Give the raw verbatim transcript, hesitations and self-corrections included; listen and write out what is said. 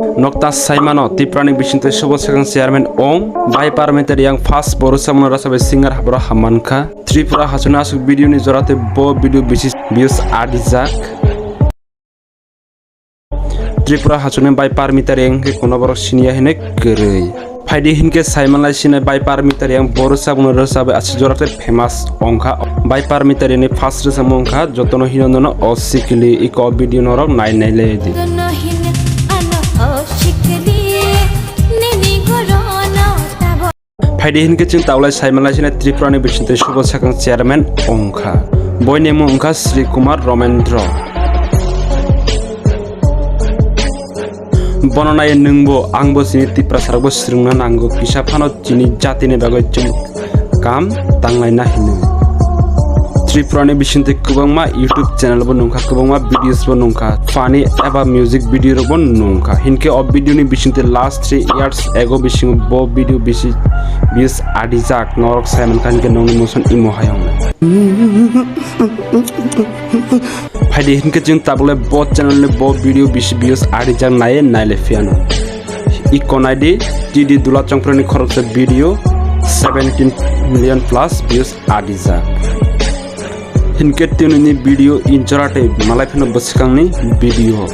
Nokta saimano Tiprani bisingtwi subo swkang chairman ong bai Parmita Reang first boru samung rasa bai singer habro hammankha. Tripura hachuni aswk video ni jora tei bo video bisi views adijak. Tripura hachuni bai Parmita Reang khe kono borok siniya hinwi kwrwi. Phaidi hinkhe saimanlai sinai bai Parmita Reang boru samung rasa bai aswk jora tei famous ongkha. Bai Parmita Reang ni first rwchapmung ongkha jotono hino nono o sikili iko video norok nai nai le di. Phaidi hinkhe chwng taulai saimanlai sinai Tripura ni bisingtwi subo swkang chairman ongkha. Boini mung wngkha Sri Kumar Ramendra. Bono nai nwngbo angbo chini Tiprasarokbo swrwngna nango kisa phano chini jatini bagwi chwng kam tanglaina hinwi. Tripura ni bisingtwi kwbangma YouTube channel bo nungkha, kwbangma videos bo nungkha, funny eba music video rok bo nungkha. Hinkhe o video ni bisingtwi last three years ago bisingo bo video bisi views adijak norok saimankha hinkhe nongni muson imo hai wngnai. Phaidi hinkhe chwng tabukle bo channel ni bo video bisi views adijak nai naile phiyano. Iko naidi T D Dula Chongprani khoroksa video seventeen million plus views adijak. Hinkhe tini ni video in jora tei malai phano bwswkangni video.